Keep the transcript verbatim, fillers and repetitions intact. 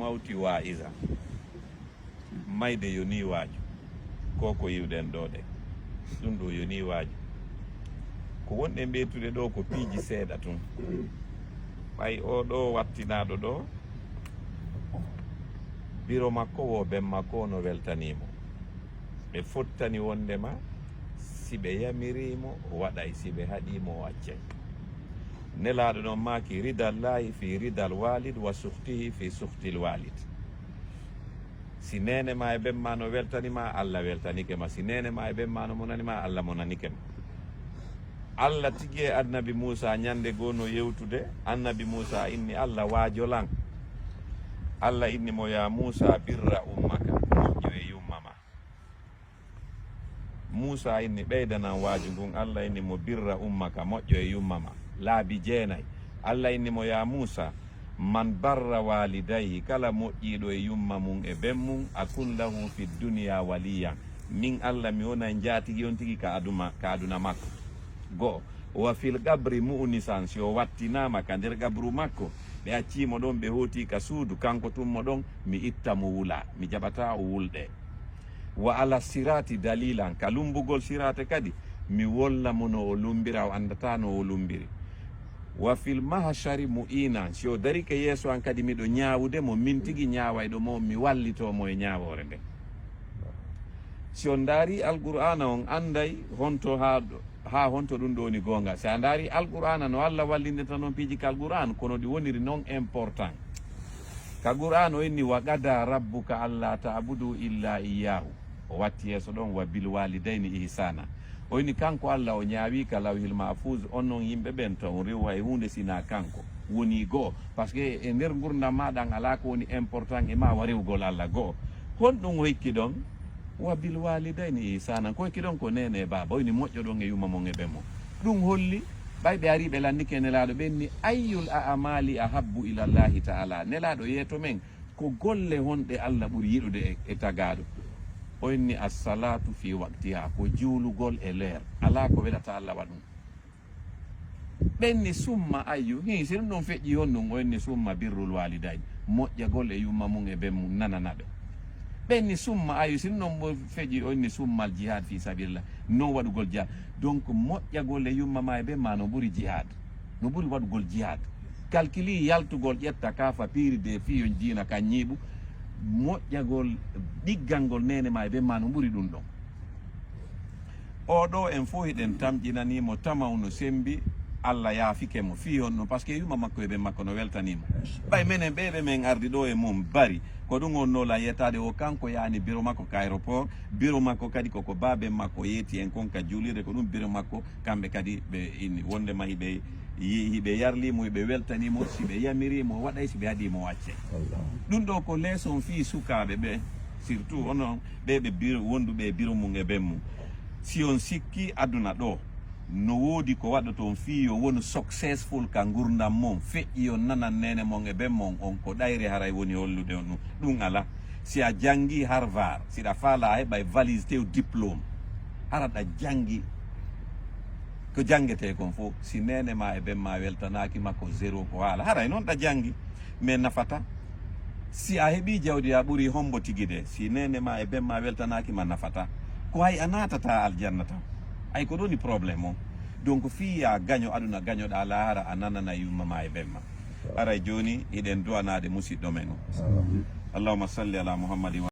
Hawti waa'iza. Mayde yonii waaju. Ko ko yi'uɗen ɗoo ɗe. Ɗum ɗoo yonii waaju. Ko wonɗen ɓeytude ɗoo ko piiji seeɗa tun. Ɓay oo ɗoo wattinaaɗo ɗoo, biro makko woo ben makko no weltanii mo. Ɓe fottani wonndema si ɓe yamirii mo, o waɗay, si ɓe haɗii mo, o accay. Nelaaɗo ɗon maaki, "Ridallaahi fii ridal waalid wa sukhtihi fii sukhtil waalid." Si neene maa e ben maa no weltani maa, Alla weltanike ma. Si neene maa e ben maa no monani maa, Alla monanike ma. Alla tigi e Annabi Muusaa ɲande goo no yewtude. Annabi Muusaa inni Alla, "Waajo lan." Alla inni mo, "Yaa Muusaa, birra ummaka, moƴƴo e yumma maa." Muusaa inni, "Ɓeydanan waaju ngun." Alla inni mo, "Birra ummaka, moƴƴo e yumma maa." Laabi jeenay. Alla inni mo, "Yaa Muusaa, man barra waalidayhi, kala moƴƴiiɗo e yumma mun e ben mun, akun lahu fi duniya waliyan. Min Alla mi wonay njaatigi on tigi ka aduma, ka aduna makko." Go'o. "Wa fil qabri mu'nisan, si o wattinaama ka nder qabru makko, ɓe accii mo ɗon, ɓe hooti ka suudu, kanko tun mo ɗon, mi itta mo wula, mi jaɓataa o wulɗe. Wa ala siraati dalilan, ka lumbugol siraate kadi, mi wolla mo no o lumbira, o andataa no o lumbiri. Wa fil mahshari mu'inan, si o darike yeeso an kadi, miɗo ɲaawude mo, min tigi ɲaawayɗo mo, mi wallitoo mo e ɲaawoore nden." Si on ndaari Alqur'aana, on anday honto haa ɗo, haa honto ɗum ɗo woni goonga. Si a ndaari Alqur'aana no Alla wallindirta noon piiji ka Alqur'aan, kono ɗi woniri noon important. Ka Qur'aan o inni, "Wa qada rabbuka alla ta'budu illa iyyahu." O watti yeeso ɗon, "Wa bil walidayni ihsana." O inni kanko Alla o ɲaawi ka Lawhil Mahfuz, on noon yimɓe ɓen to on rewu hay huunde si na kanko. Woni go'o. Parce que e nder ngurdam maa ɗan alaa ko woni important e maa wa rewugol Alla go'o. Honɗum o hikki ɗon? "Wa bil walidayni ihsanan." Ko hikki ɗon ko neene e baaba. O inni moƴƴo ɗon e yumma mon e ben mon. Ɗum holli, ɓay ɓe ari ɓe landike Nelaaɗo, ɓe inni, "Ayyul a'mali ahabbu ila Allahi ta'ala?" Nelaaɗo, yeeto men, ko golle honɗe Alla ɓuri yiɗude e, e tagaaɗo? O inni, "As-salatu fi waqtiha," ko juulugol e leer. Alaa ko welata Alla wa ɗum. Ɓe inni, "Summa ayyu?" Hii, si ɗum ɗon feƴƴi honɗum? O inni, "Summa birrul walidayni," moƴƴagol e yumma mum e ben mum, nanana ɓe. Ɓe inni, "Summa ayyu?" Si ɗum ɗon bo feƴƴi, o inni, "Summal jihad fi sabilillah," non waɗugol jihad. Donc, moƴƴagol e yumma ma e ben ma no ɓuri jihad, no ɓuri waɗugol jihad. Calculi yaltugol, ƴetta ka fa piiri de fii yon diina kan ñiiɓu, moƴƴagol, ɗiggangol neene ma e ben ma no ɓuri ɗum ɗon. Oo ɗoo en fof hiɗen tamƴinanii mo, tamaw no semmbi, Alla yaafike mo. Fii honno? Parce que yumma makko e ben makko no weltanii mo. Ɓay menen ɓee ɓe men ardi ɗoo e mum bari, ko ɗum on nola yettaade o, kanko yaani biro makko ka aéroport, biro makko kadi koko baaben makko yeeti en kon ka juulirde, ko ɗum biro makko, kamɓe kadi ɓe inni wonndema hiɓe yi-, hiɓe yarlii mo, hiɓe weltanii mo, si ɓe yamirii mo o waɗay, si ɓe haɗii mo o accay. Ɗum ɗoo ko leçon fii sukaaɓe ɓe, surtout onon ɓee ɓe biro, wonduɓe e biro mum e ben mum. Si on sikki aduna ɗoo, no woodi ko waɗoton fii yo wonu successful ka ngurdam mon, feƴƴi on nanan neene mon e ben mon, on ko ɗayre haray woni hollude on ɗum. Ɗum alaa. Si a janngi Harvard, si ɗa faala a heɓay valise tew diplôme, hara ɗa janngi ko janngetee kon fof, si neene ma e ben ma weltanaaki ma, ko zéro, ko haala. Haray noon ɗa janngi, mais nafata. Si a heɓii jawdi, a ɓurii hombo tigi de, si neene ma e ben ma weltanaaki ma, nafata. Ko hay a naatata aljanna tan. Ay ko ɗoni problème on. Donc fii ya gaño aduna, gañoɗaa laahara, a nanana yumma ma e ben ma. Haray jooni hiɗen du'anaade musiɗɗo men o. Allahumma salli ala Muhammadin wa